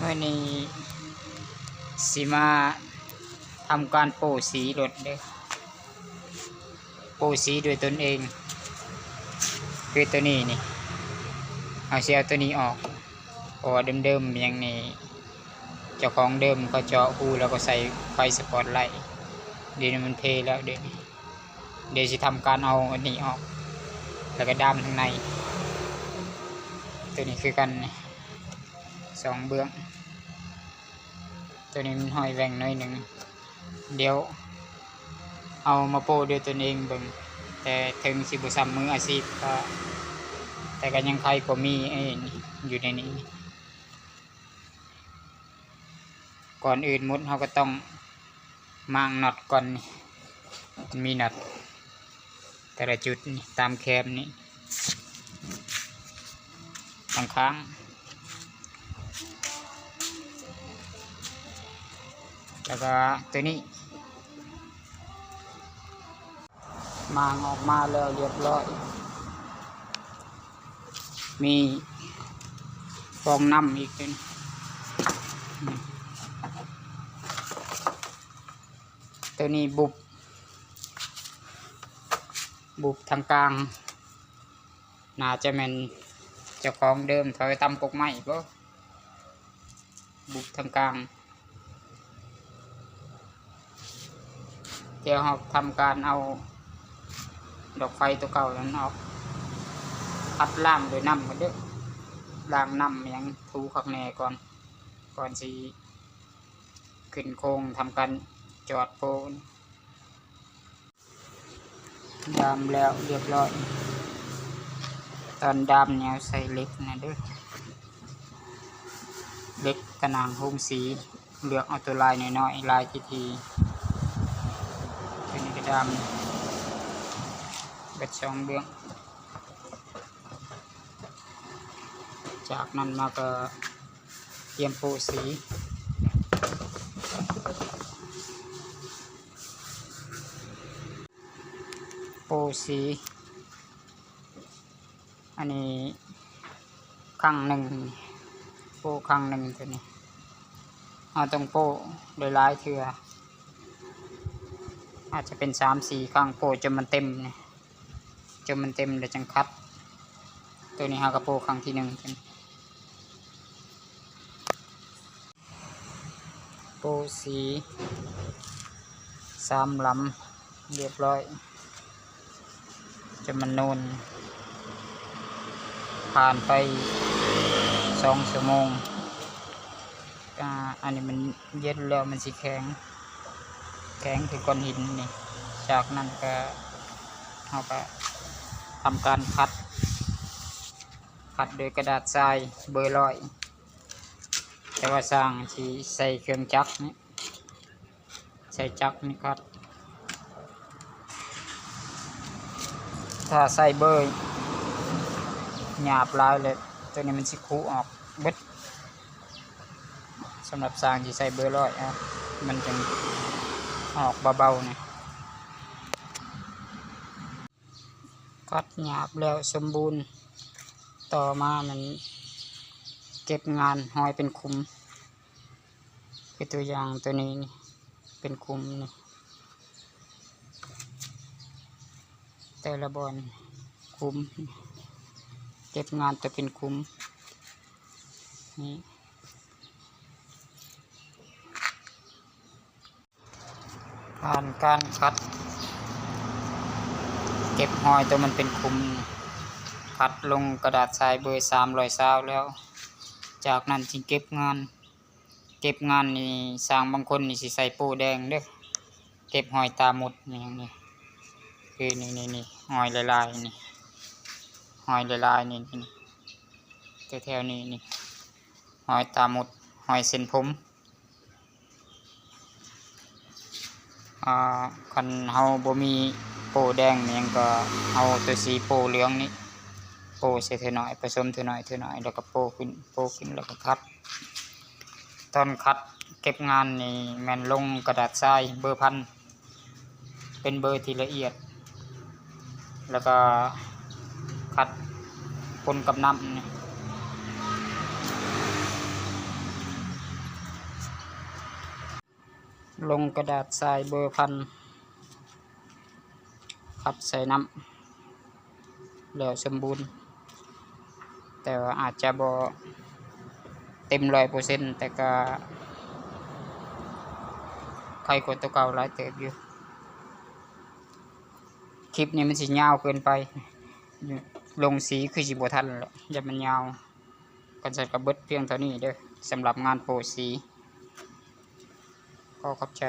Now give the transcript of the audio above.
ມື້ນີ້ຊິມາທຳການໂປ້ສີລົດເດີ້ ໂປ້ສີດ້ວຍຕົນເອງ ຄືໂຕນີ້ນີ້ ເຮົາຊິເອົາໂຕນີ້ອອກ ເພາະວ່າເດີມໆຫຍັງນີ້ ເຈົ້າຂອງເດີມເຂົາເຈາະຮູແລ້ວກໍໃສ່ໄຟສະປອດໄລ ດຽວນີ້ມັນເພແລ້ວເດ້. ດຽວຊິທຳການເອົາອັນນີ້ອອກ ແລ້ວກໍດາມທາງໃນ ໂຕນີ້ຄືກັນ ສອງເບື້ອງ ໂຕນີ້ມັນຫ້ອຍແຫວ່ງໜ້ອຍໜຶ່ງ ດຽວເອົາມາໂປ້ດ້ວຍຕົນເອງເບິ່ງ ແຕ່ເຖິງຊິບໍ່ຊ່ຳມືອາຊີບ ກໍ ແຕ່ກໍຍັງໄຄກວ່າມີ ເອີ ຢູ່ໃນນີ້. ກ່ອນອື່ນໝົດເຮົາກໍຕ້ອງມ້າງນັອດກ່ອນ ມີນັອດແຕ່ລະຈຸດນີ້ ຕາມແຄມນີ້ ຂ້າງໆ ແລ້ວກໍໂຕນີ້ ມ້າງອອກມາແລ້ວລຽບຮ້ອຍ ມີຟອງນ້ຳອີກ ໂຕນີ້ບຸບ ບຸບທາງກາງ ໜ້າຈະແມ່ນເຈົ້າຂອງເດີມຖອຍຕຳກົກໄມ້ບໍ ບຸບທາງກາງ. ດຽວເຮົາທຳການເອົາດອກໄຟໂຕເກົ່ານັ້ນອອກ ຂັດລ້າງດ້ວຍນ້ຳກ່ອນເດີ້ ລ້າງນ້ຳຫຍັງ ຖູຄັກແນ່ກ່ອນ ກ່ອນຊິຂຶ້ນໂຄງ ທຳການຈອດໂປ້. ດາມແລ້ວລຽບຮ້ອຍ ຕອນດາມນີ້ເອົາໃສ່ເຫຼັກນະເດີ້ ເຫຼັກຕະໜ່າງໂຮງສີ ເລືອກເອົາໂຕລາຍນ້ອຍໆ ລາຍທີ່ໆ ໂຕນີ້ກໍດາມເບິດສອງເບື້ອງ ຈາກນັ້ນມາກໍຕຽມໂປ້ສີ ໂປ້ສີ ອັນນີ້ຄັ້ງໜຶ່ງ ໂປ້ຄັ້ງໜຶ່ງ ໂຕນີ້ເຮົາຕ້ອງໂປ້ຫຼາຍໆເທື່ອ ອາດຈະເປັນສາມສີ່ຄັ້ງ ໂປ້ຈົນມັນເຕັມນີ້ ຈົນມັນເຕັມແລ້ວຈັ່ງຂັດ ໂຕນີ້ເຮົາກໍໂປ້ຄັ້ງທີໜຶ່ງ ໂປ້ສີສາມລຳລຽບຮ້ອຍ ຈະມານູນ ຜ່ານໄປສອງຊົ່ວໂມງ ອາ ອັນນີ້ມັນເຢັນແລ້ວມັນຊິແຂງ ແຂງຄືກ້ອນຫີນນີ້ ຈາກນັ້ນກະ ເຮົາກະທຳການຂັດ ຂັດໂດຍກະດາດຊາຍເບີຮ້ອຍ ແຕ່ວ່າຊ່າງຊິໃຊ້ເຄື່ອງຈັກນີ້ ໃຊ້ຈັກນີ້ຂັດ ຖ້າໃຊ້ເບີຫຍາບຫຼາຍແລ້ວ ໂຕນີ້ມັນຊິຄຸອອກເບິດ ສຳລັບຊ່າງທີ່ໃຊ້ເບີຮ້ອຍ ມັນຈຶ່ງອອກເບົາໆນີ້. ຂັດຫຍາບແລ້ວສົມບູນ ຕໍ່ມາແມ່ນເກັບງານຫ້ອຍເປັນຂຸມ ຄືຕົວຢ່າງໂຕນີ້ນີ້ ເປັນຂຸມນີ້ ແຕ່ລະບ່ອນຂຸມ ເກັບງານໂຕເປັນຂຸມນີ້. ຜ່ານການຂັດ ເກັບຮອຍໂຕມັນເປັນຂຸມ ຂັດລົງກະດາດຊາຍເບີສາມຮ້ອຍຊາວແລ້ວ ຈາກນັ້ນຈຶ່ງເກັບງານ ເກັບງານນີ້ ຊ່າງບາງຄົນນີ້ຊິໃສ່ໂປ້ແດງເດີ້ ເກັບຮອຍຕາມຸດນີ້ ນີ້ ຄືນີ້ໆ ຮອຍລາຍໆ ນີ້ ຮອຍລາຍໆ ນີ້ ນີ້ ແຖວໆ ນີ້ ນີ້ ຮອຍຕາມຸດ ຮອຍເສັ້ນຜົມ. ອ່າ ຄັນເຮົາບໍ່ມີໂປ້ແດງຫຍັງ ກໍເອົາແຕ່ສີໂປ້ເຫຼືອງນີ້ ໂປ້ໃສ່ເທື່ອໜ້ອຍ ປະສົມເທື່ອໜ້ອຍ ເທື່ອໜ້ອຍ ແລ້ວກໍໂປ້ຂຶ້ນ ໂປ້ຂຶ້ນ ແລ້ວກໍຂັດ. ຕອນຂັດເກັບງານນີ້ແມ່ນລົງກະດາດຊາຍເບີພັນ ເປັນເບີທີ່ລະອຽດ ແລ້ວກໍຂັດປົນກັບນ້ຳນີ້ ລົງກະດາດຊາຍເບີພັນ ຂັບໃສ່ນ້ຳ ແລ້ວສົມບູນ, ແຕ່ວ່າອາດຈະບໍ່ເຕັມຮ້ອຍເປີເຊັນ ແຕ່ກະໄຄກວ່າຕົວເກົ່າຫຼາຍເຕີບຢູ່. ຄລິບນີ້ມັນຊິຍາວເກີນໄປ, ລົງສີຄືຊິບໍ່ທັນແຫຼະ ຢ້ານມັນຍາວ. ຄັນຊັ້ນກະເບິດພຽງເທົ່ານີ້ເດີ ສຳລັບງານໂປະສີ. ຂໍຂອບໃຈ.